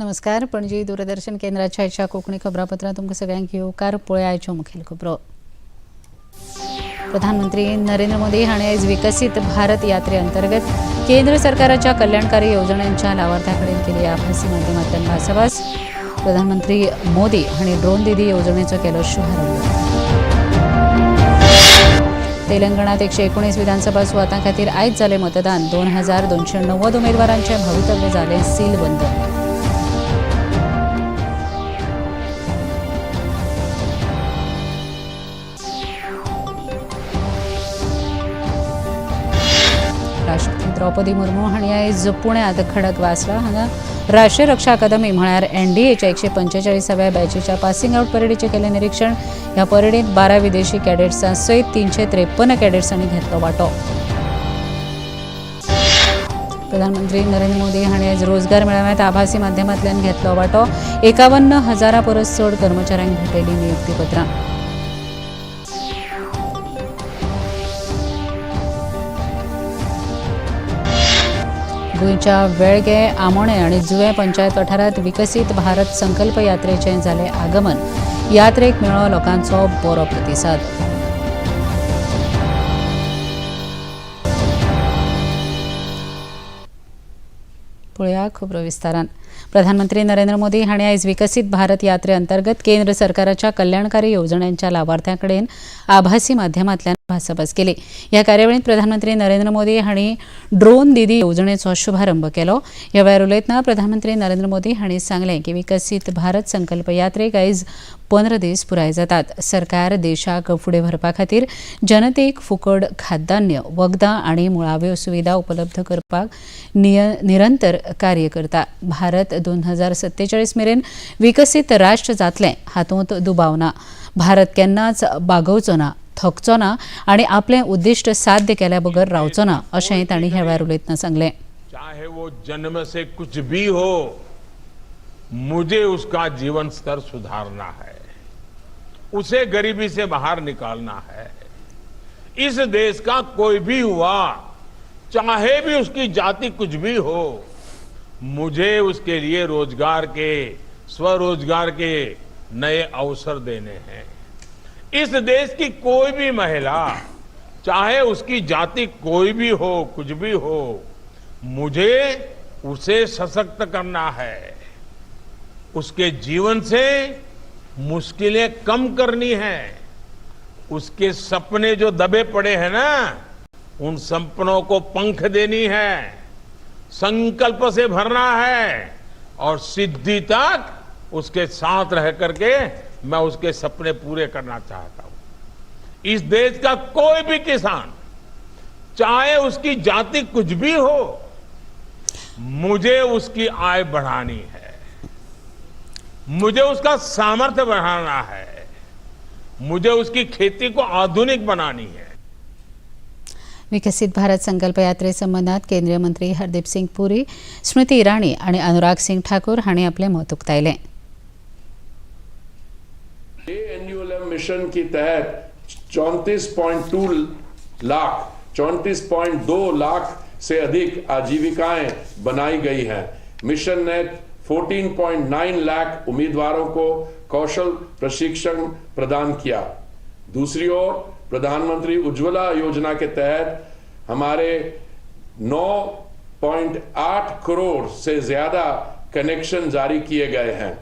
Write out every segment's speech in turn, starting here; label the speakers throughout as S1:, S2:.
S1: नमस्कार. पणजी दूरदर्शन केंद्राच्या आयच्या कोंकणी खबरापत्रांत तुमकां सगळ्यांक येवकार. पळया आयच्यो मुखेल खबरो. प्रधानमंत्री नरेंद्र मोदी हांणी आयज विकसीत भारत यात्रे अंतर्गत केंद्र सरकाराच्या कल्याणकारी येवजण्यांच्या लावार्थ्यां कडेन केली आभासी माध्यमांतल्यान भासाभास. प्रधानमंत्री मोदी हांणी ड्रोन दिदी येवजणेचो केलो शुभारंभ. तेलंगणात 119 विधानसभा सुवातां खातीर आयज जालें मतदान. 2290 उमेदवारांचें भवितव्य जालें सीलबंद. राष्ट्रपती द्रौपदी मुर्मू हांणी आयज पुण्यांत खडकवासला हांगा राष्ट्रीय रक्षा अकादमी म्हळ्यार एनडीएच्या 145व्या बॅचीच्या पासिंग आउट परेडीचें केलें निरिक्षण. ह्या परेडीत 12 विदेशी कॅडेट्सां सयत 353 कॅडेट्सांनी घेतलो वांटो. प्रधानमंत्री नरेंद्र मोदी हांणी आयज रोजगार मेळाव्यात आभासी माध्यमांतल्यान घेतलो वांटो. 51 हजारा परस चड कर्मचाऱ्यांक भेटयली नियुक्तीपत्रां. गोंयच्या वेळगे, आमोणे आनी जुवें पंचायत वाठारांत विकसीत भारत संकल्प यात्रेचें जालें आगमन. यात्रेक मेळ्ळो लोकांचो बरो प्रतिसाद. पळोवया खबरो विस्तारान. प्रधानमंत्री नरेंद्र मोदी हांणी आयज विकसीत भारत यात्रे अंतर्गत केंद्र सरकाराच्या कल्याणकारी येवजण्यांच्या लावार्थ्यां कडेन आभासी माध्यमांतल्यान भासाभास केली. ह्या कार्यावळींत प्रधानमंत्री नरेंद्र मोदी हांणी ड्रोन दिदी येवजणेचो शुभारंभ केलो. ह्या वेळार उलयतना प्रधानमंत्री नरेंद्र मोदी हांणी सांगलें की विकसीत भारत संकल्प यात्रेक आयज 15 दीस पुराय जातात. सरकार देशाक फुडें व्हरपा खातीर जनतेक फुकट खाद्यान्न, वखदां आनी मुळाव्यो सुविधा उपलब्ध करपाक निरंतर कार्य करता. भारत 2047 मेरेन विकसीत राष्ट्र जातलें हातूंत दुबाव ना. भारत केन्नाच बागवचो ना, थकचो ना आनी आपलें उद्दिश्ट साध्य केल्या बगर रावचो ना, अशेंय तांणी ह्या वेळार उलयतना सांगलें.
S2: चाहे वो जन्म से कुछ भी हो, मुझे उसका जीवन स्तर सुधारना है, उसे गरीबी से बाहर निकालना है। इस देश का कोई भी हुआ, चाहे भी उसकी जाति कुछ भी हो, मुझे उसके लिए रोजगार के, स्वरोजगार के नए अवसर देने हैं। इस देश की कोई भी महिला, चाहे उसकी जाति कोई भी हो, कुछ भी हो, मुझे उसे सशक्त करना है, उसके जीवन से मुश्किलें कम करनी है, उसके सपने जो दबे पड़े हैं ना, उन सपनों को पंख देनी है, संकल्प से भरना है और सिद्धि तक उसके साथ रह करके मैं उसके सपने पूरे करना चाहता हूं। इस देश का कोई भी किसान, चाहे उसकी जाति कुछ भी हो, मुझे उसकी आय बढ़ानी है, मुझे उसका सामर्थ्य बढ़ाना है, मुझे उसकी खेती को आधुनिक बनानी है।
S1: विकसित भारत संकल्प यात्रे संबंदात केंद्रीय मंत्री हरदीप सिंग पुरी, स्मृती इराणी आनी अनुराग सिंग ठाकूर हांणी आपलें मत उक्तायलें.
S3: एएनयूएलएम मिशन के तहत 34.2 लाख, 34.2 लाख से अधिक आजीविकाएं बनाई गई हैं। मिशन ने 14.9 लाख उम्मीदवारों को कौशल प्रशिक्षण प्रदान किया। दूसरी ओर प्रधानमंत्री उज्ज्वला योजना के तहत हमारे 9.8 करोड़ से ज्यादा कनेक्शन जारी किए गए हैं।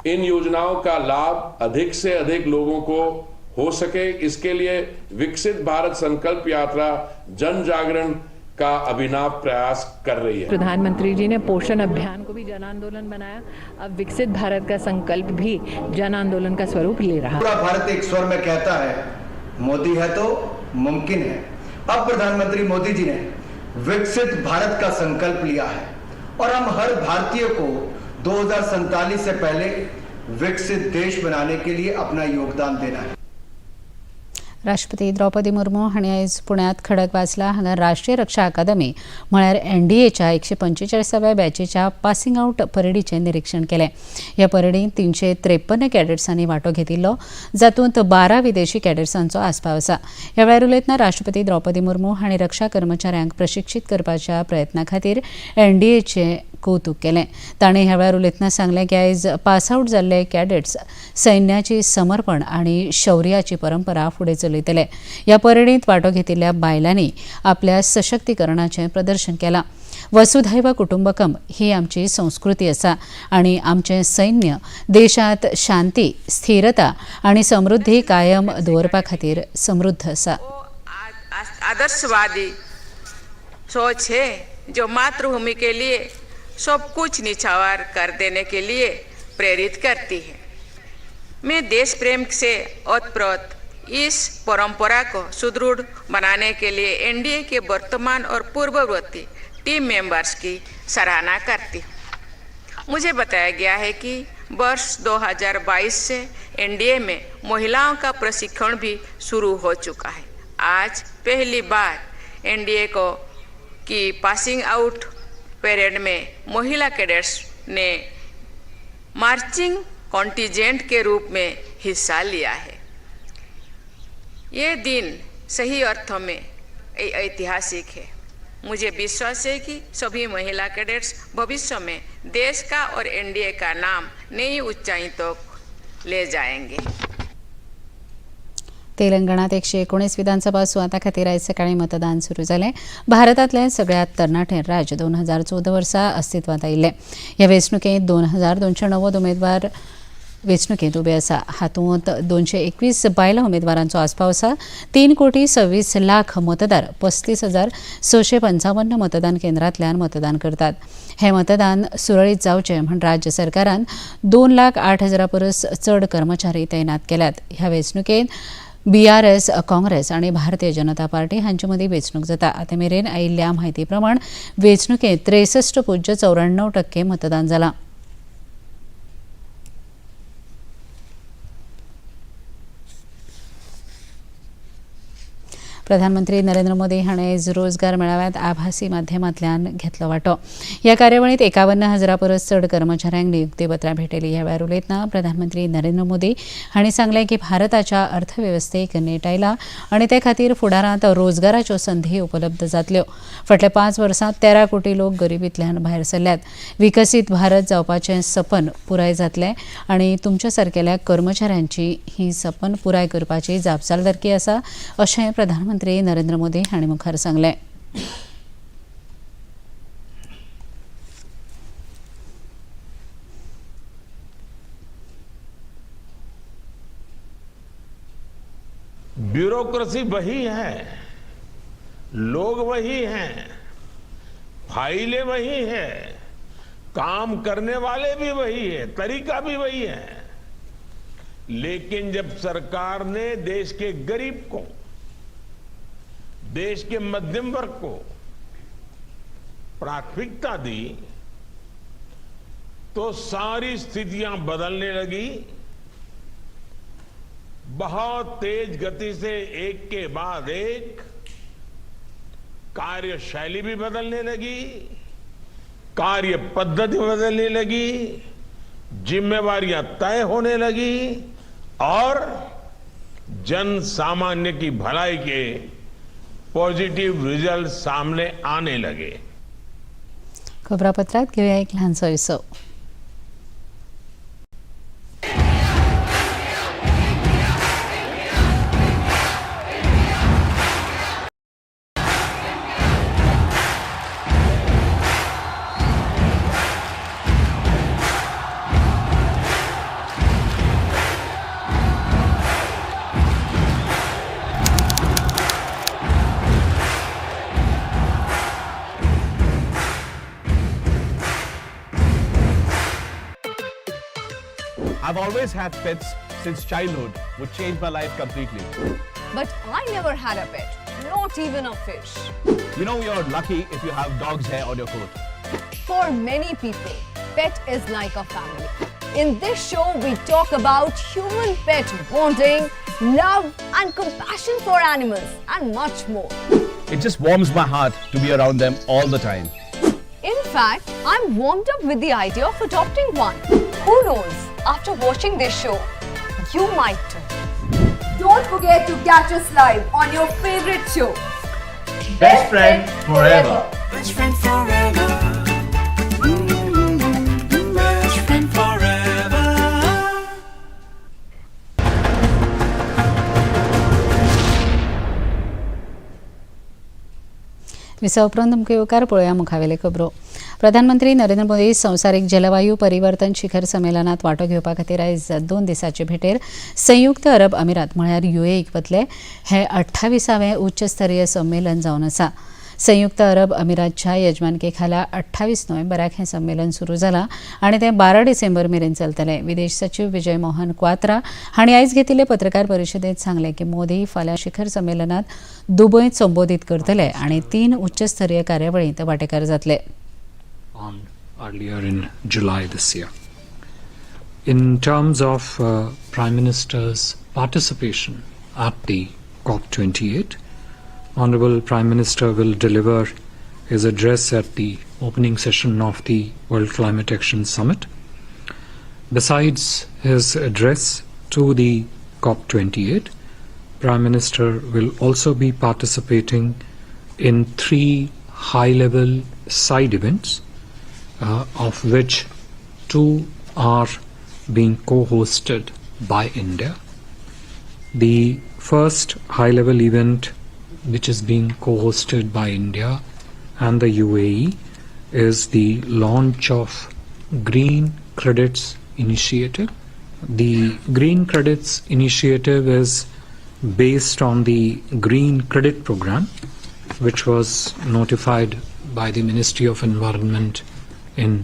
S3: इन योजनाओं का लाभ अधिक से अधिक लोगों को हो सके, इसके लिए विकसित भारत संकल्प यात्रा जन जागरण का अभिनव प्रयास कर रही है।
S4: प्रधानमंत्री जी ने पोषण अभियान को भी जन आंदोलन बनाया। अब विकसित भारत का संकल्प भी जन आंदोलन का स्वरूप ले रहा है।
S5: पूरा भारत एक स्वर में कहता है, मोदी है तो मुमकिन है। अब प्रधानमंत्री मोदी जी ने विकसित भारत का संकल्प लिया है और हम हर भारतीय को 2047 से पहले विकसित देश बनाने के लिए अपना योगदान देना है।
S1: राष्ट्रपती द्रौपदी मुर्मू हांणी आयज पुण्यांत खडकवासला हांगा राष्ट्रीय रक्षा अकादमी म्हळ्यार एनडीएच्या 145व्या बॅचीच्या पासिंग आउट परेडीचें निरिक्षण केलें. ह्या परेडींत 353 कॅडेट्सांनी वांटो घेतिल्लो, जातूंत 12 विदेशी कॅडेट्सांचो आस्पाव आसा. ह्या वेळार उलयतना राष्ट्रपती द्रौपदी मुर्मू हांणी रक्षा कर्मचाऱ्यांक प्रशिक्षीत करपाच्या प्रयत्ना खातीर एनडीएचे कौतूक केलें. ताणें ह्या वेळार उलयतना सांगलें की आयज पास आवट जाल्ले कॅडेट्स सैन्याची समर्पण आनी शौर्याची परंपरा फुडें चलयतले. ह्या परेडींत वांटो घेतिल्ल्या बायलांनी आपल्या सशक्तीकरणाचें प्रदर्शन केलां. वसुधैव कुटुंबकम ही आमची संस्कृती आसा आनी आमचें सैन्य देशांत शांती, स्थिरता आनी समृद्धी कायम दवरपा खातीर समृद्ध आसा.
S6: वो आदर्शवादी सोच है जो मातृभूमि के लिए सब कुछ निछावर कर देने के लिए प्रेरित करती है. मैं देश प्रेम से ओतप्रोत इस परंपरा को सुदृढ़ बनाने के लिए एनडीए के वर्तमान और पूर्ववर्ती टीम मेंबर्स की सराहना करती हूँ. मुझे बताया गया है कि वर्ष 2022 से एनडीए में महिलाओं का प्रशिक्षण भी शुरू हो चुका है. आज पहली बार एनडीए को की पासिंग आउट परेड में महिला कैडेट्स ने मार्चिंग कॉन्टिजेंट के रूप में हिस्सा लिया है. ये दिन सही अर्थों में ऐतिहासिक है. मुझे विश्वास है कि सभी महिला कैडेट्स भविष्य में देश का और एनडीए का नाम नई ऊंचाई तक ले जाएंगे.
S1: तेलंगणात 119 विधानसभा सुवातां खातीर आयज सकाळीं मतदान सुरू जालें. भारतांतलें सगळ्यांत तरणाटें राज्य 2014 वर्सा अस्तित्वांत आयिल्लें. ह्या वेंचणुकेंत 2290 उमेदवार वेंचणुकेंत उबे आसा. हातूंत 221 बायलां उमेदवारांचो आस्पाव आसा. 3 कोटी 26 लाख मतदार 35,655 मतदान केंद्रांतल्यान मतदान करतात. हें मतदान सुरळीत जावचें म्हूण राज्य सरकारान 2,08,000 परस चड कर्मचारी तैनात केल्यात. ह्या वेंचणुकेंत बीआरएस, काँग्रेस आनी भारतीय जनता पार्टी हांचे मदीं वेंचणूक जाता. आतां मेरेन आयिल्ल्या म्हायती प्रमाण वेंचणुकेंत 63.94% मतदान जालां. प्रधानमंत्री नरेंद्र मोदी हाणें आयज रोजगार मेळाव्यात आभासी माध्यमांतल्यान घेतलो वांटो. ह्या कार्यावळींत 51 हजारा परस चड कर्मचाऱ्यांक नियुक्तीपत्रां भेटयलीं. ह्या वेळार उलयतना प्रधानमंत्री नरेंद्र मोदी हांणी सांगलें की भारताच्या अर्थवेवस्थेक नेट आयला आनी ते खातीर फुडारांत रोजगाराच्यो संदी उपलब्ध जातल्यो. फाटल्या 5 वर्सांत 13 कोटी लोक गरिबींतल्यान भायर सरल्यात. विकसीत भारत जावपाचें सपन पुराय जातलें आनी तुमच्या सारकेल्या कर्मचाऱ्यांची ही सपन पुराय करपाची जापसालदारकी आसा, अशें प्रधानमंत्री नरेंद्र मोदी हांणी मुखार सांगलें.
S2: ब्यूरोक्रेसी वही है, लोग वही हैं, फाइलें वही है, काम करने वाले भी वही है, तरीका भी वही है। लेकिन जब सरकार ने देश के गरीब को, देश के मध्यम वर्ग को प्राथमिकता दी, तो सारी स्थितियां बदलने लगी। बहुत तेज गति से एक के बाद एक कार्यशैली भी बदलने लगी, कार्य पद्धति बदलने लगी, जिम्मेवारियां तय होने लगी और जन सामान्य की भलाई के पॉजिटिव रिजल्ट सामने आने लगे।
S1: खबरापत्रात घेऊया एक ल्हानसो विसव.
S7: I've always had pets since childhood, which changed my life completely.
S8: But I never had a pet, not even a fish.
S7: You know, you're lucky if you have dog's hair on your coat.
S8: For many people, pet is like a family. In this show, we talk about human pet bonding, love, and compassion for animals, and much more.
S7: It just warms my heart to be around them all the time.
S8: In fact, I'm warmed up with the idea of adopting one. Who knows, after watching this show, you might too. Don't forget to catch us live on your favorite show,
S7: Best Friend Forever.
S9: Best friend forever.
S1: विसा उपरांत तुमकां येवकार. पळोवया मुखावेले खबरो. प्रधानमंत्री नरेंद्र मोदी संवसारीक जलवायू परिवर्तन शिखर संमेलनात वांटो घेवपा खातीर आयज 2 दिसाचे भेटेर संयुक्त अरब अमिरात म्हळ्यार युएईक वतले. हे 28वें उच्च स्तरीय संमेलन जावन आसा. संयुक्त अरब अमिरातच्या येजमानके खाला 28 नोव्हेंबराक हें संमेलन सुरू जालां आनी तें 12 डिसेंबर मेरेन चलतलें. विदेश सचीव विजय मोहन क्वात्रा हांणी आयज घेतिल्ले पत्रकार परिशदेंत सांगलें की मोदी फाल्यां शिखर संमेलनात दुबयंत संबोधीत करतले आनी तीन उच्चस्तरीय कार्यावळींत वांटेकार जातले.
S9: On earlier in July this year. In terms of Prime Minister's participation at the COP28, Honorable Prime Minister will deliver his address at the opening session of the World Climate Action Summit. Besides his address to the COP28, Prime Minister will also be participating in three high-level side events, of which two are being co-hosted by India. The first high-level event, which is being co-hosted by India and the UAE, is the launch of Green Credits Initiative. The Green Credits Initiative is based on the Green Credit Program, which was notified by the Ministry of Environment in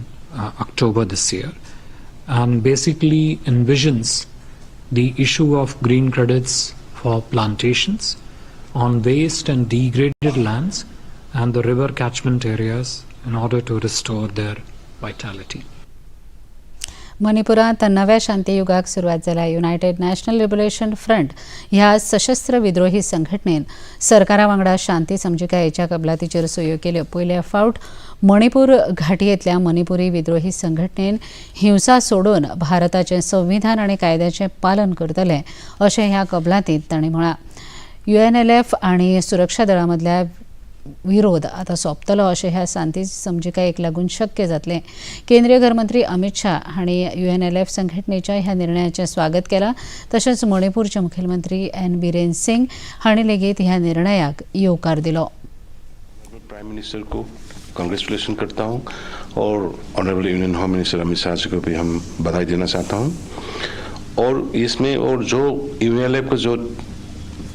S9: October this year, and basically envisions the issue of green credits for plantations on waste and degraded lands and the river catchment areas in order to restore their vitality.
S1: मणिपुरांत नव्या शांतीयुगाक सुरवात जाल्या. United national liberation front ह्या सशस्त्र विद्रोही संघटनेन सरकारा वांगडा शांती समजिकायेच्या कबलातीचेर सयो केल्यो. पयले फावट मणिपूर घाटयेंतल्या मणिपुरी विद्रोही संघटनेन हिंसा सोडून भारताचें संविधान आनी कायद्याचें पालन करतले अशें ह्या कबलातींत तांणी म्हळां. युएनएलएफ आनी सुरक्षा दळां मदल्या विरोध आतां सोंपतलो अशें ह्या शांती समजिकायेक लागून शक्य जातलें. केंद्रीय घरमंत्री अमित शाह हांणी युएनएलएफ संघटनेच्या ह्या निर्णयाचें स्वागत केलां. तशेंच मणिपूरचे मुखेलमंत्री एन बिरेन सिंग हांणी लेगीत ह्या निर्णयाक येवकार दिलो.
S10: प्राइम मिनिस्टर को कंग्रेचुलेशन करता हूँ और honourable union home minister Amit Shah ji को भी हम बधाई देना चाहता हूँ. और इसमें और जो यूएनएलएफ का जो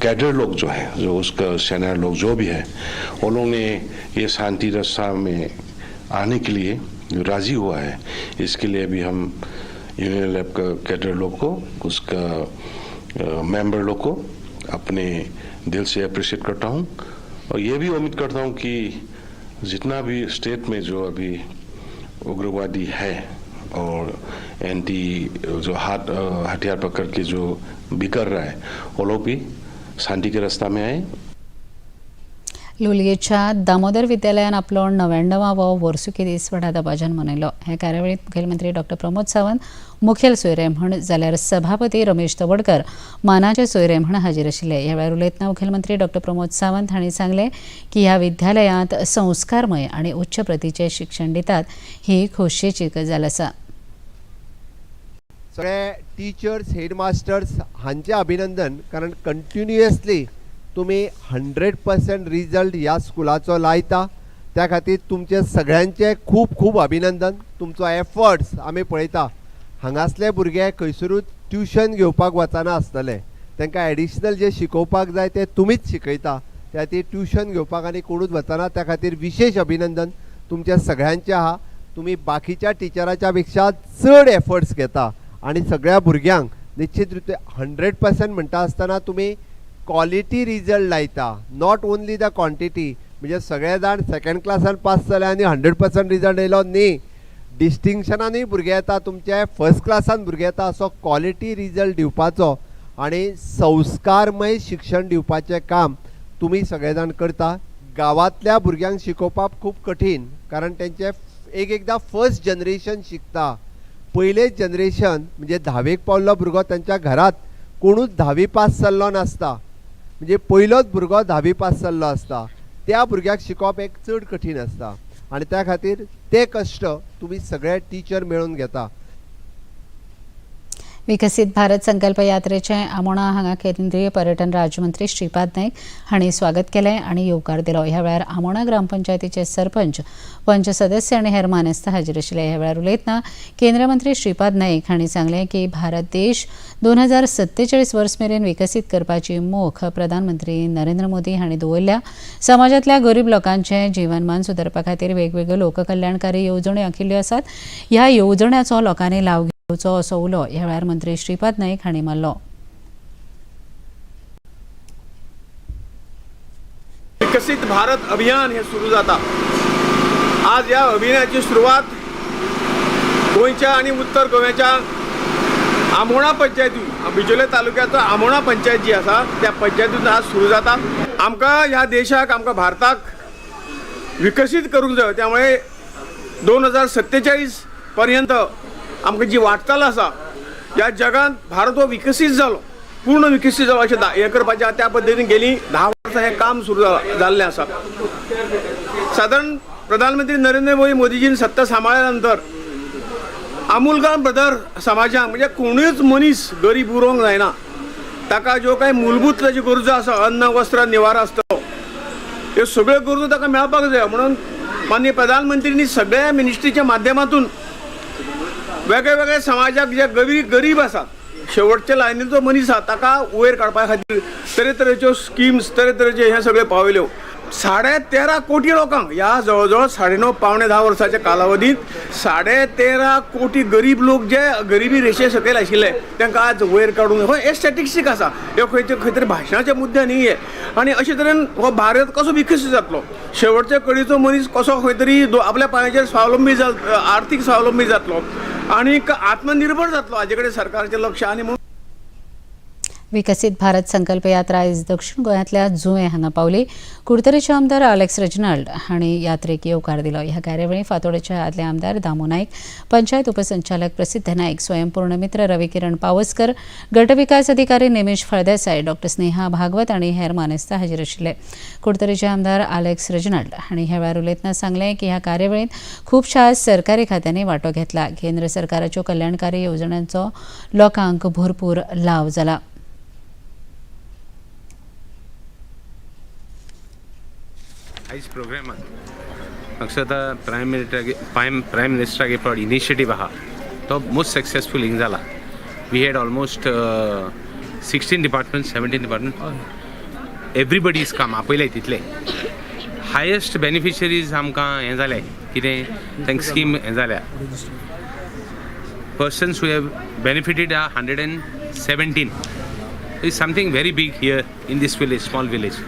S10: कैडर लोग जो है, जो उसका सेना लोग जो भी है, वो लोगों ने ये शांति रास्ता में आने के लिए जो राजी हुआ है, इसके लिए भी हम यूएनएलएफ का कैडर लोग को, उसका मेंबर लोग को अपने दिल से अप्रिशिएट करता हूँ. और ये भी उम्मीद करता हूँ कि जितना भी स्टेट में जो अभी उग्रवादी है और एंटी जो हाथ हथियार पकड़ के जो बिकर रहा है, वो लोग भी शांति के रास्ता में आए.
S1: लोलयेच्या दामोदर विद्यालयान आपलो 99वो वर्सुकी दीस व्हडा दबाज्यान मनयलो. हे कार्यावळीत मुखेलमंत्री डॉक्टर प्रमोद सावंत मुखेल सोयरे म्हण जाल्यार सभापती रमेश तवडकर मानाचे सोयरे म्हण हाजीर आशिल्ले. ह्या वेळार उलयतना मुखेलमंत्री डॉक्टर प्रमोद सावंत हांणी सांगलें की ह्या विद्यालयांत संस्कारमय आनी उच्च प्रतीचें शिक्षण दितात, ही खोशयेची गजाल आसा.
S11: सगळे टिचर्स, हेडमास्टर्स हांचें अभिनंदन, कारण कंटिन्युअसली तुमी 100% रिजल्ट ह्या स्कुलाचो लायता. त्या खातीर तुमचें सगळ्यांचें खूब खूब अभिनंदन. तुमचो एफर्ट्स आमी पळयता. हांगासले भुरगे खंयसरूच ट्युशन घेवपाक वचना आसतले. तांकां एडिशनल जे शिकोवपाक जाय ते तुमीच शिकयता. त्या खातीर ट्युशन घेवपाक आनी कोणूच वचना. त्या खातीर विशेश अभिनंदन तुमच्या सगळ्यांचें आहा. तुमी बाकीच्या टिचराच्या पेक्षा चड एफर्ट्स घेता आनी सगळ्या भुरग्यांक निश्चित रिते 100% म्हणटा आसतना तुमी क्वॉलिटी रिजल्ट लायता, not only the quantity. म्हणजे सगळे जाण सेकंड क्लासान पास जाले आनी 100% रिजल्ट येयलो न्ही, डिस्टिंक्शनानूय भुरगे येता तुमचे, फर्स्ट क्लासान भुरगे येता. असो क्वॉलिटी रिजल्ट दिवपाचो आनी संस्कारमय शिक्षण दिवपाचें काम तुमी सगळे जाण करता. गांवांतल्या भुरग्यांक शिकोवपाक खूब कठीण, कारण तेंचे एक एकदां फर्स्ट जनरेशन शिकता. पयलेच जनरेशन म्हणजे धावेक पावल्लो भुरगो, तांच्या घरात कोणूच धावी पास जाल्लो नासता, म्हणजे पयलोच भुरगो धावी पास जाल्लो आसता. त्या भुरग्याक शिकोवप एक चड कठीण आसता आनी त्या खातीर ते कश्ट तुमी सगळे टिचर मेळून घेता.
S1: विकसीत भारत संकल्प यात्रेचे आमोणा हांगा केंद्रीय पर्यटन राज्यमंत्री श्रीपाद नायक हांणी स्वागत केलें आनी येवकार दिलो. ह्या वेळार आमोणा ग्रामपंचायतीचे सरपंच, पंच सदस्य आनी हेर मानेस्त हाजीर आशिल्ले. ह्या वेळार उलयतना केंद्रीय मंत्री श्रीपाद नायक हांणी सांगलें की भारत देश 2047 वर्स मेरेन विकसीत करपाची मोख प्रधानमंत्री नरेंद्र मोदी हांणी दवरल्या. समाजांतल्या गरीब लोकांचें जीवनमान सुदारपा खातीर वेगवेगळ्यो लोककल्याणकारी येवजण्यो आंखिल्ल्यो आसात. ह्या येवजण्यांचो लोकांनी लाव घेवचो असो उलो ह्या वेळार मंत्री श्रीपाद नायक हांणी मारलो.
S12: विकसीत भारत अभियान हे सुरू जाता. आज ह्या अभियानाची सुरवात गोंयच्या आनी उत्तर गोव्याच्या आमोणा पंचायती, बिजोले तालुक्याचो आमोणा पंचायत जी आसा त्या पंचायतीन आज सुरू जाता. आमकां ह्या देशाक, आमकां भारताक विकसीत करूंक जाय. त्यामुळे 2047 पर्यंत आमकां जी वाटचाल आसा ह्या जगांत भारत हो विकसीत जालो, पूर्ण विकसीत जालो अशें हें करपाचें त्या पद्दतीन गेलीं 10 वर्सां हें काम सुरू जाल्लें आसा. सादारण प्रधानमंत्री नरेंद्र मोदी मोदीजीन सत्ता सांबाळ्या नंतर आमूलगाम ब्रदर समाजाक म्हणजे कोणूच मनीस गरीब उरोंक जायना, ताका ज्यो कांय मूलभूत ताच्यो गरजो आसा, अन्न वस्त्र निवारा आसतलो, ह्यो सगळ्यो गरजो ताका मेळपाक जाय. म्हणून माननीय प्रधानमंत्रींनी सगळ्या मिनिस्ट्रीच्या माध्यमातून वेगळे वेगळे समाजाक जे गरीब आसात, शेवटच्या लायनीचो मनीस आसा ताका वयर काडपा खातीर तरेतरेच्यो स्किम्स, तरेतरेचे हे सगळे पावयल्यो. 13.5 कोटी लोकांक ह्या जवळ जवळ 9.5 9.75 वर्साच्या कालावधीत 13.5 कोटी गरीब लोक जे गरिबी रेशे सकयल आशिल्ले तांकां आज वयर काडून, हे स्टॅटिस्टीक आसा, ह्यो खंय खंय तरी भाशणाचे मुद्दे न्ही हे. आनी अशे तरेन हो भारत कसो विकसीत जातलो, शेवटच्या कडीचो मनीस कसो खंय तरी आपल्या पांयाचेर स्वावलंबी आर्थीक स्वावलंबी जातलो आनी आत्मनिर्भर जातलो हाजे कडेन सरकाराचें लक्ष. आनी म्हणून
S1: विकसीत भारत संकल्प यात्रा आयज दक्षिण गोंयांतल्या जुंवे हांगा पावली. कुडतरेचे आमदार आलेक्स रेजिनाल्ड हांणी यात्रेक येवकार दिलो. ह्या कार्यावळी फातोडेचे आदले आमदार दामू नायक, पंचायत उपसंचालक प्रसिद्ध नायक, स्वयंपूर्ण मित्र रविकिरण पावसकर, गटविकास अधिकारी निमेश फळदेसाय, डॉक्टर स्नेहा भागवत आनी हेर मानेस्त हाजीर आशिल्ले. कुडतरेचे आमदार आलेक्स रेजिनाल्ड हांणी ह्या वेळार उलयतना सांगलें की ह्या कार्यावळींत खुबश्या सरकारी खात्यांनी वांटो घेतला. केंद्र सरकाराच्यो कल्याणकारी येवजण्यांचो लोकांक भरपूर लाव जाला.
S13: आयज प्रोग्रामान म्हाका प्रायम मिनिस्टरागे फावट इनिशिएटीव आहा तो मोस्ट सक्सेसफूल हिंग जाला. We had almost 16 department, 17 department, everybody is काम आपयले. तितले हायेस्ट बेनिफिशरीज आमकां हें जालें कितें तांकां स्कीम हें जाल्या. Persons who have benefited are 117. Is something very big here in this village, small village.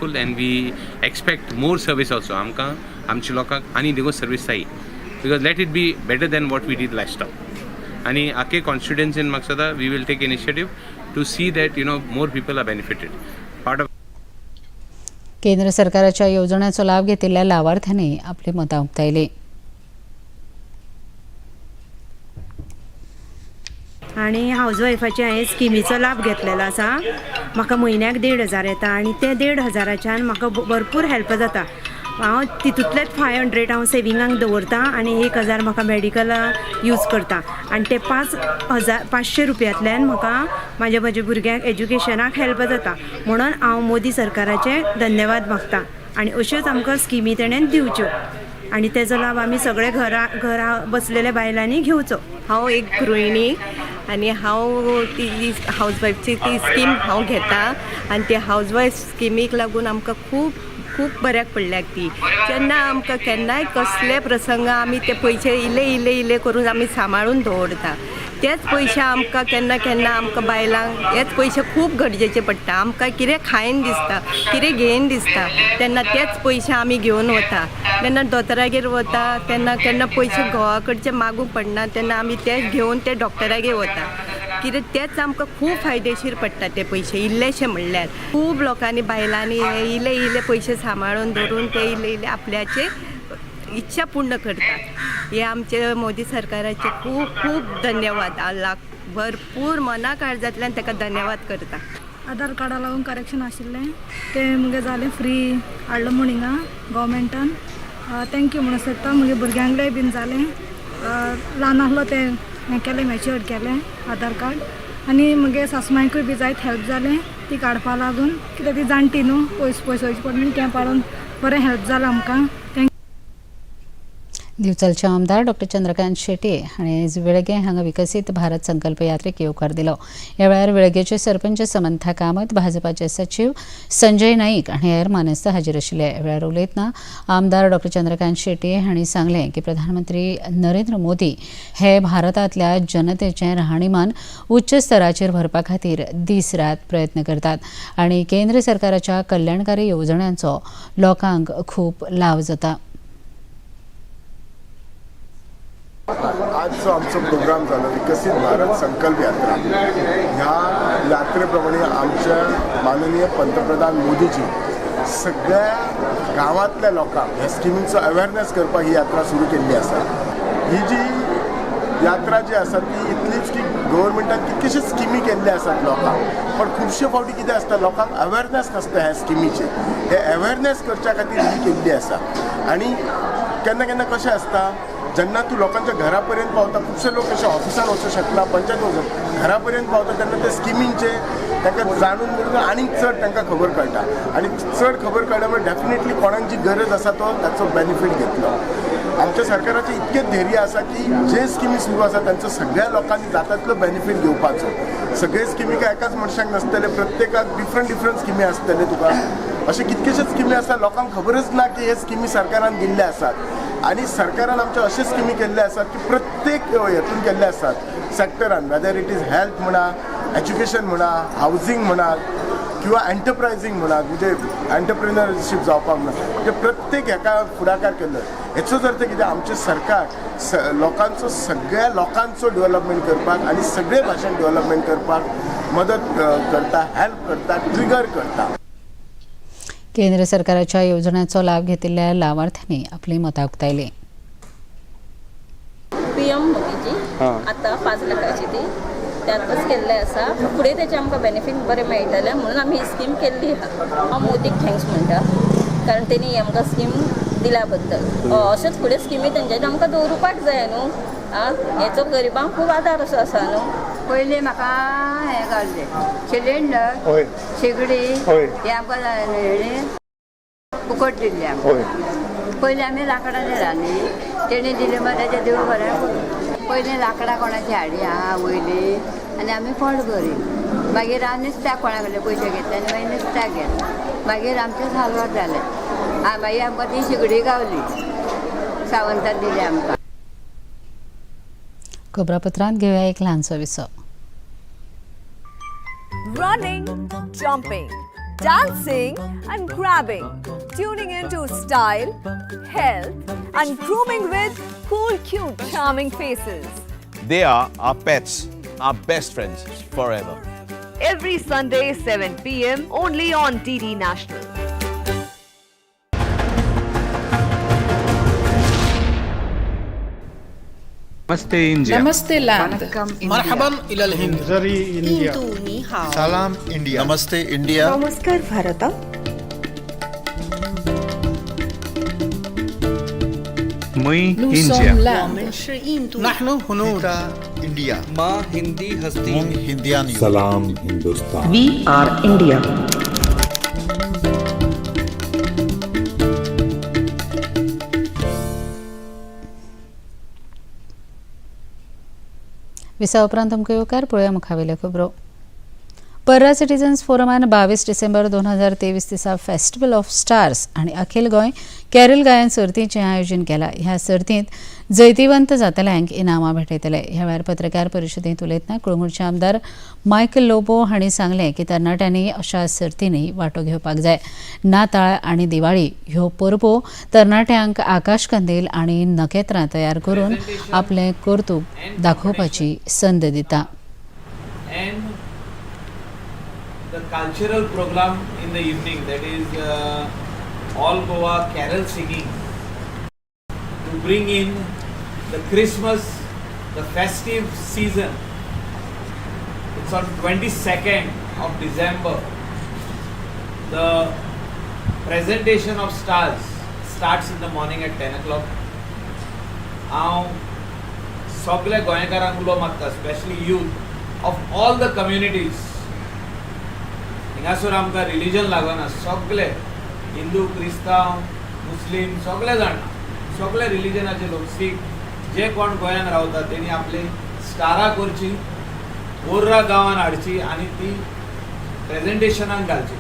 S13: And we expect more service also. आमकां आमच्या लोकांक आनी देखून सर्वीस जाय, because let it be better than what we did last time. आनी आखे कॉन्स्टिट्युएन्सीन म्हाका दिसता we will take initiative to see that you know more people are benefited part of.
S1: केंद्र सरकाराच्या येवजण्यांचो लाव घेतिल्ल्या लावार्थ्यांनी आपली मतां उक्तायली.
S14: आनी हावज वायफाचे हांवें स्किमीचो लाभ घेतलेलो आसा. म्हाका म्हयन्याक 1500 येता आनी ते 1500च्यान म्हाका भरपूर हेल्प जाता. हांव तितूंतलेच 500 हांव सेविंगाक दवरता आनी 1000 म्हाका मेडिकल यूज करता आनी ते 5500 रुपयांतल्यान म्हाका म्हाज्या म्हज्या भुरग्यांक एज्युकेशनाक हेल्प जाता. म्हणून हांव मोदी सरकाराचें धन्यवाद मागता आनी अश्योच आमकां स्किमी तेणेन दिवच्यो आनी तेजो लाभ आमी सगळे घरा घरा बसलेल्या बायलांनी घेवचो.
S15: हांव एक गृहिणी आनी हांव ती हावज वायफची ती स्कीम हांव घेता आनी त्या हावज वायफ स्किमीक लागून आमकां खूब खूब बऱ्याक पडल्या ती. जेन्ना आमकां केन्नाय कसले प्रसंग आमी ते पयशे इल्ले इल्ले इल्ले करून आमी सांबाळून दवरता, तेच पयशे आमकां केन्ना केन्ना आमकां बायलांक हेच पयशे खूब गरजेचे पडटा. आमकां कितें खायन दिसता, कितें घेयन दिसता तेन्ना तेच पयशे आमी घेवन वता. तेन्ना दोतोरागेर वता तेन्ना केन्ना पयशे घोवा कडचे मागूंक पडना, तेन्ना आमी ते घेवन ते डॉक्टरागेर वता. कितें तेच आमकां खूब फायदेशीर पडटा ते पयशे इल्लेशे म्हणल्यार. खूब लोकांनी बायलांनी हे इल्ले इल्ले पयशे सांबाळून दवरून ते इल्ले इल्ले आपल्याचे इच्छा पूर्ण करतात. हे आमचे मोदी सरकाराचे खूब खूब धन्यवाद, लाख भरपूर मना काळजांतल्यान ताका धन्यवाद करता.
S16: आधार कार्डा लागून करेक्शन आशिल्लें तें मुगे जालें फ्री हाडलो म्हूण हिंगा गोवमेंटान thank you म्हणून सोदता. मुगे भुरग्यांकलें बीन जालें, ल्हान आसलो तें हें केलें, मॅच्युअर केलें आधार कार्ड. आनी मुगे सासमांयकूय बी जायत हेल्प जालें ती काडपा लागून, कित्याक ती जाणटी न्हू, पयस पयस वयचें पडलें, तें पाडून बरें हेल्प जालां आमकां. Thank.
S1: दिवचलचे आमदार डॉक्टर चंद्रकांत शेट्ये हांणी आयज वेळगें हांगा विकसीत भारत संकल्प यात्रेक येवकार दिलो. ह्या वेळार वेळगेचे सरपंच समंथा कामत, भाजपाचे सचीव संजय नाईक आनी हेर मानेस्त हाजीर आशिल्ले. ह्या वेळार उलयतना आमदार डॉक्टर चंद्रकांत शेट्ये हांणी सांगलें की प्रधानमंत्री नरेंद्र मोदी हे भारतांतल्या जनतेचें राहणीमान उच्च स्तराचेर व्हरपा खातीर दीस रात प्रयत्न करतात आनी केंद्र सरकाराच्या कल्याणकारी येवजण्यांचो लोकांक खूब लाव जाता.
S17: आज जो आमचो प्रोग्राम जालो विकसीत भारत संकल्प यात्रा, ह्या यात्रेप्रमाणे आमच्या माननीय पंतप्रधान मोदीजी सगळ्या गांवांतल्या लोकांक ह्या स्किमींचो अवेरनेस करपाक ही यात्रा सुरू केल्ली आसा. ही जी यात्रा जी आसा ती इतलीच की गव्हर्मेंटान कितलेशेच स्किमी केल्ले आसात लोकांक, पण खुबशे फावटी कितें आसता लोकांक अवेरनेस नासता ह्या स्किमीचेर. हे अवेरनेस करच्या खातीर ही केल्ली आसा. आनी केन्ना केन्ना कशें आसता, जेन्ना तूं लोकांच्या घरा पर्यंत पावता, खुबशे लोक अशे ऑफिसान वचूंक शकना, पंचायत वचूंक घरा पर्यंत पावता तेन्ना ते स्किमींचे तांकां जाणून म्हणून आनीक चड तांकां खबर कळटा आनी चड खबर कळ्ळ्या म्हणजे डेफिनेटली कोणाक जी गरज आसा तो ताचो बेनिफीट घेतलो. आमच्या सरकाराचें इतकें धैर्य आसा की जे स्किमी सुरू आसा तांचो सगळ्या लोकांनी जाता तितलो बेनिफीट घेवपाचो. सगळे स्किमी काय एकाच मनशाक नासतले, प्रत्येकाक डिफरंट डिफरंट स्किमी आसतले. तुका अशे कितकेशेच स्किमी आसा, लोकांक खबरच ना की हे स्किमी सरकारान दिल्ले आसात. आनी सरकारान आमच्या अशे स्किमी केल्ले आसात की प्रत्येक हेतून केल्ले आसात सॅक्टरान, वेदर it is health म्हणा, एज्युकेशन म्हणा, हावजींग म्हणा किंवा एंटरप्रायझींग म्हणा, म्हणजे एंटरप्रिनरशीप जावपाक म्हणा, म्हणजे प्रत्येक हेका फुडाकार केल्लो. हेचोच अर्थ कितें, आमचें सरकार लोकांचो सगळ्या लोकांचो डेव्हलपमेंट करपाक आनी सगळे भाशेन डेव्हलपमेंट करपाक मदत करता, हेल्प करता, ट्रिगर करता.
S1: केंद्र सरकाराच्या योजनांचो लाभ घेतिल्ल्या लावार्थ्यांनी आपली मतां उक्तायली.
S18: पीएम मोदीजी आतां 5 लाखाची ती त्यातच केल्ले आसा, फुडें तेचे आमकां बेनिफीट बरें मेळटलें म्हणून आमी ही स्कीम केल्ली आहा. हांव मोदीक thanks म्हणटा, कारण तेणी ही आमकां स्कीम दिल्या बद्दल. अशेंच फुडें स्किमी तेंच्यांनी आमकां दवरुपाक जाय न्हू, आं हेचो गरिबांक खूब आदार असो आसा न्हू.
S19: पयलीं म्हाका हें घाल्लें सिलिंडर, शेगडी, हें आमकां फुकट दिल्लें आमकां. पयलीं आमी लांकडांनी रांदली, तेणी दिलें मागीर ताचें देव बरें करूं. पयलीं लांकडां कोणाची हाडी आहा वयली आनी आमी पोट भरी, मागीर हांव नुस्त्याक कोणा कडले पयशे घेतले आनी मागीर नुस्त्याक गेलें, मागीर आमचें साल्वार जालें. मागीर आमकां ती शेगडी गावली, सावंतान दिली आमकां.
S1: खबरापत्रांत घेवया एक ल्हानसो विसव.
S8: Running, jumping, dancing and grabbing, tuning into style, health and grooming with cool, cute, charming faces.
S7: They are our pets, our best friends forever.
S8: Every Sunday 7 p.m. only on DD National.
S13: Namaste India.
S6: Namaste land.
S20: Marhaban ilal Hind.
S21: Zari India.
S22: Salam India.
S23: Namaste India.
S14: Namaskar Bharat.
S13: Mui India.
S20: Nahnu Hunud.
S22: India.
S24: Ma Hindi Hasti.
S22: Mung Hindian.
S25: Salam Hindustan.
S26: We are India.
S1: विसा उपरांत तुमकां येवकार. पळोवया मुखावेल्यो खबरो. पर्रा citizens फोरमान 22 डिसेंबर 2023 दिसा festival of stars आनी अखिल Goa Carol गायन सर्तीचें आयोजन केलां. ह्या सर्तींत जैतिवंत जातल्यांक इनामां भेटयतले. ह्या वेळार पत्रकार परिशदेंत उलयतना कुळंगूटचे आमदार मायकल लोबो हांणी सांगलें की तरणाट्यांनी अशा सर्तींनी वांटो घेवपाक जाय. नाताळ आनी दिवाळी ह्यो परबो तरणाट्यांक आकाशकंदील आनी नखेत्रां तयार करून आपलें कर्तुब दाखोवपाची संद दिता.
S27: The cultural program in the evening, that is all Goa carol singing, to bring in the Christmas, the festive season. It's on 22nd of December. The presentation of stars starts in the morning at 10 o'clock. हांव सगल्या गोंयकारांक उलो मारता, specially youth of all the communities. हिंगासर आमकां religion लागना, सगळे हिंदू, क्रिस्तांव, मुस्लीम सगळे जाण, सगळे रिलीजनाचे लोक, सीख, जे कोण गोंयान रावता तेणी आपले स्टारां करची, ओर्रा गांवान हाडची आनी ती प्रेजेंटेशनाक घालची.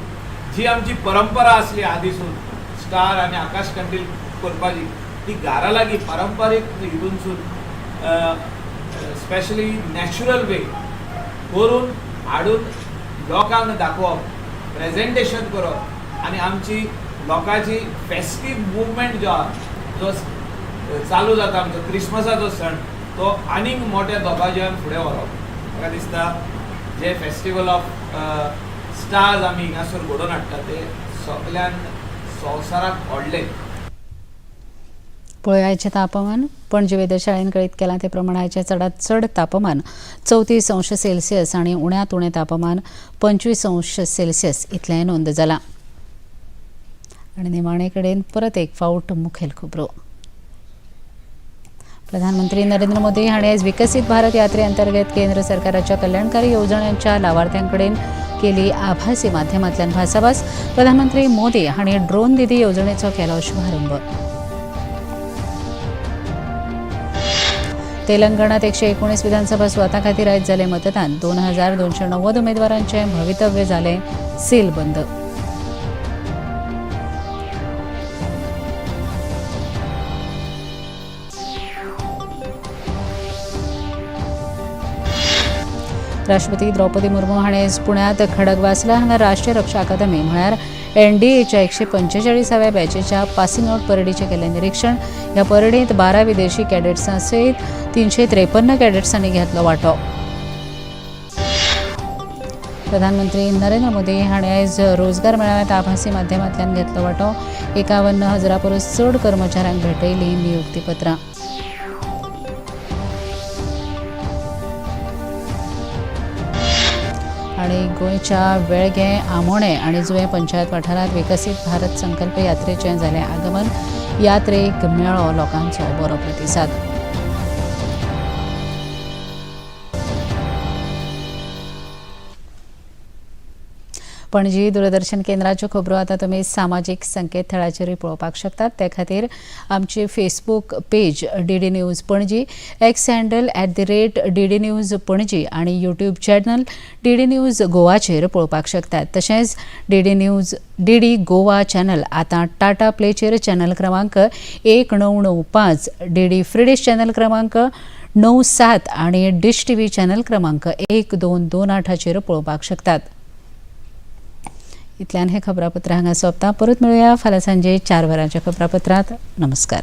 S27: जी आमची परंपरा आसली आदीसून स्टार आनी आकाश कंदील करपाची, ती घरा लागीं पारंपारीक हितूनसून स्पेशली नॅचरल वे करून हाडून लोकांक दाखोवप, प्रेजेंटेशन करप आनी आमची लोकांची फेस्टीव मुवमेंट जो आहा, जो चालू जाता आमचो क्रिसमसाचो सण, तो आनीक मोठ्या दबाज्यान फुडें व्हरप. म्हाका दिसता जे फेस्टिवल ऑफ स्टार्स आमी हिंगासर घडोवन हाडटा ते सगल्यान संवसाराक व्हडले.
S1: पळयाचें तापमान. पणजी वेधशाळेन कळीत केलां ते प्रमाण आयचें चडांत चड तापमान 34 अंश सेल्सियस आनी उण्यांत उणें तापमान 25 अंश सेल्सियस इतलें नोंद जालां. आनी निमाणे कडेन परत एक फावट मुखेल खबरो. प्रधानमंत्री नरेंद्र मोदी हांणी आयज विकसीत भारत यात्रे अंतर्गत केंद्र सरकाराच्या कल्याणकारी येवजण्यांच्या लावार्थ्यांकडेन केली आभासी माध्यमांतल्यान भासाभास. प्रधानमंत्री मोदी हांणी ड्रोन दिदी येवजणेचो केलो शुभारंभ. तेलंगणात 119 विधानसभा सुवातां खातीर आयज जालें मतदान. 2290 उमेदवारांचें भवितव्य जालें सीलबंद. राष्ट्रपती द्रौपदी मुर्मू हांणी आयज पुण्यांत खडगवासला हांगा राष्ट्रीय रक्षा अकादमी म्हळ्यार एनडीएच्या 145व्या बॅचेच्या पासिंग आउट परेडीचें केलें निरिक्षण. ह्या परेडींत 12 विदेशी कॅडेट्सां सयत 353 कॅडेट्सांनी घेतलो वांटो. प्रधानमंत्री नरेंद्र मोदी हांणी आयज रोजगार मेळाव्यात आभासी माध्यमांतल्यान घेतलो वांटो. 51,000 परस चड कर्मचाऱ्यांक भेटयली नियुक्तीपत्रां. आनी गोंयच्या वेळगें, आमोणें आनी जुवें पंचायत वाठारांत विकसीत भारत संकल्प यात्रेचें जालें आगमन. यात्रेक मेळ्ळो लोकांचो बरो प्रतिसाद. पणजी दूरदर्शन केंद्राच्यो खबरो आतां तुमी सामाजीक संकेतथळाचेरूय पळोवपाक शकतात. ते खातीर आमची Facebook page DD news Panaji, X handle @DD news Panaji आनी यूट्यूब चॅनल डीडी न्यूज गोवाचेर पळोवपाक शकतात. तशेंच डीडी गोवा चॅनल आतां टाटा प्लेचेर चॅनल क्रमांक 1995, डीडी फ्री चॅनल क्रमांक 97 आनी डिश टीव्ही चॅनल क्रमांक 1228 पळोवपाक शकतात. इतल्यान हे खबरापत्र हांगा सोंपता. परत मेळुया फाल्यां सांजे 4 वरांच्या खबरापत्रांत. नमस्कार.